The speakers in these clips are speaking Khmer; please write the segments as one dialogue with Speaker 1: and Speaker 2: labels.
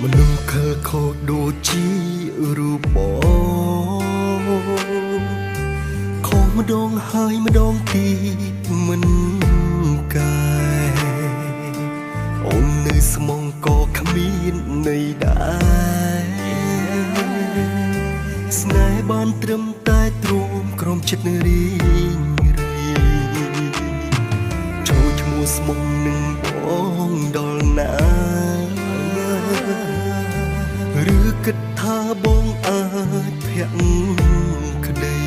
Speaker 1: មនុស្សខលខូចដូចជារូបបងខំម្ដងហើយម្ដងទៀតមិនកែអូននៅស្មងក៏គ្មានន័យដែរស្នេហ៍បានត្រឹមតែទ្រាំក្រំចិត្តរីងរៃចូលឈ្មោះស្មងនឹងបងដល់ណាឬគិតថាបងអាចភក្តី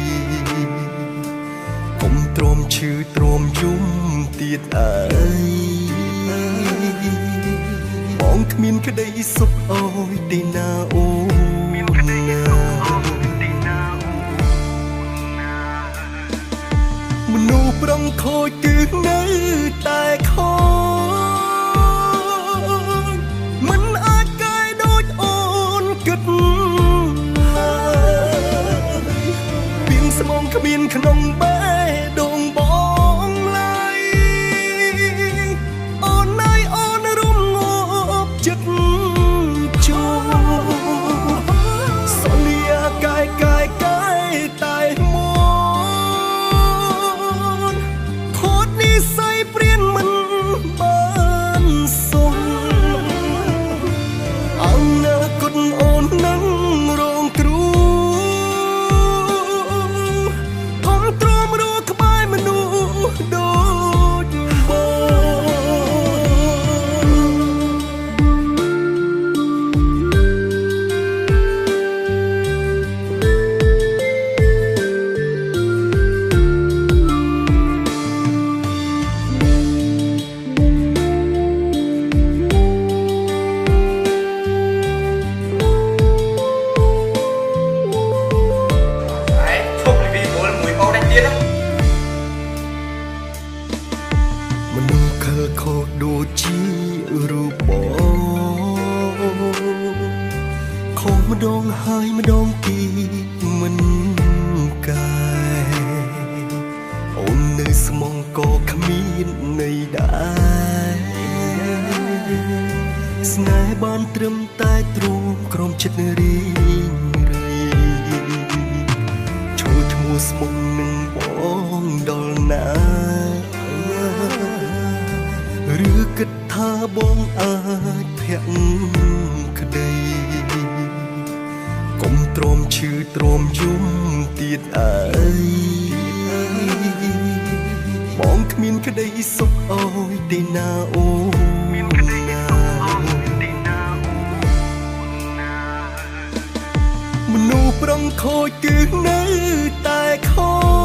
Speaker 1: កុំទ្រាំឈឺទ្រាំយំទៀតអើយបងគ្មានក្តីសុខអើយទេណាអូនមនុស្សប្រងខូចគឺនៅតែខូចមិនអាចកែដូចអូនគិតឡើយពីស្មងគ្មានក្នុងបេះដូងបងឡើយអូនណៃអូនរំងាប់ចិត្តជួសលាកែកែកែតែមួយខូចនិស័យព្រានមិនបានសុំអនាគតអូននឹងរងគ្រោះកុំទ្រាំរកក្បែរមនុស្សដូចបង
Speaker 2: ឯងឈប់រីវីមមួយអូននេះទៀតណា
Speaker 1: មនុស្សខលខូចដូចជារូបបងខំម្ដងហើយម្ដងទៀតមិនកែអូននៅស្មងក៏គ្មានន័យដែរស្នេហ៍បានត្រឹមតែទ្រាំក្រំចិត្តរីងរៃចូលឈ្មោះស្មងនឹងបងដល់ណាឬគិតថាបងអាចភក្តីកុំទ្រាំឈឺទ្រាំយំទៀតអើយបងគ្មានក្តីសុខអើយទេណាអូនណាមនុស្សប្រងខូចគឺនៅតែខូ